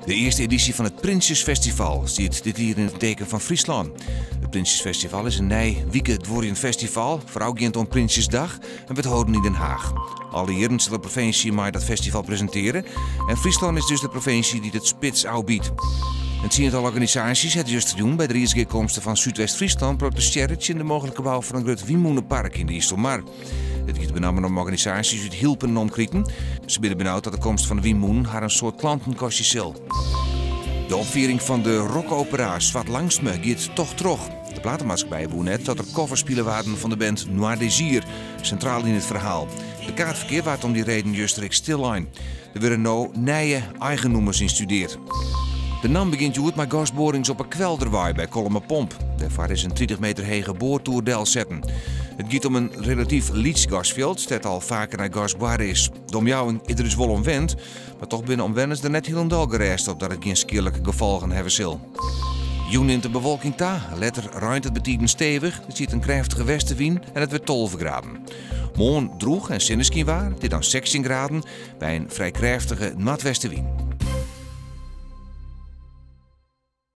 De earste edysje fan it Prinsjesfestival stiet dit jier yn it teken fan Fryslân. It Prinsjesfestival is in nij wike duorjend festival, foarôfgeand oan Prinsjesdag en wurdt holden yn Den Haag. Alle jierren sil de provinsje mei dat festival presintearje en Fryslân is dus de provinsje dy't it spits ôfbyt. In tsiental organisaasjes hat justerjûn by de riedsgearkomste fan Súdwest-Fryslân protestearre tsjin de mooglike bou fan in grut wynmûnepark yn de Iselmar. It giet benammen om organisaasjes út Hylpen en omkriten. Se binne benaud dat de komst fan de wynmûnen har in soad klanten kostje sil. De opfiering fan de rockopera Swart Langstme giet toch troch. De platemaatskippij woe net dat der covers spile waarden fan de band Noir Désir, sintraal yn it ferhaal. De kaartferkeap waard om dy reden juster ek stillein. Der wurde no nije eigen nûmers ynstudeard. De NAM begjint hjoed mei gasboarings op 'e Kwelderwei by Kollumerpomp. Dêrfoar is in 30 meter hege boartoer delsetten. It giet om in relatyf lyts gasfjild dêr't al faker nei gas boarre is. De omjouwing is der dus wol oan wend, mar toch binne omwenners der net hielendal gerêst op dat it gjin skealike gefolgen hawwe sil. Jûn nimt de bewolking ta, letter reint it betiden stevich, der stiet in krêftige westewyn en it wurdt 12 graden. Moarn droech en sinneskynwaar, it is dan 16 graden by in frij krêftige noardwestewyn.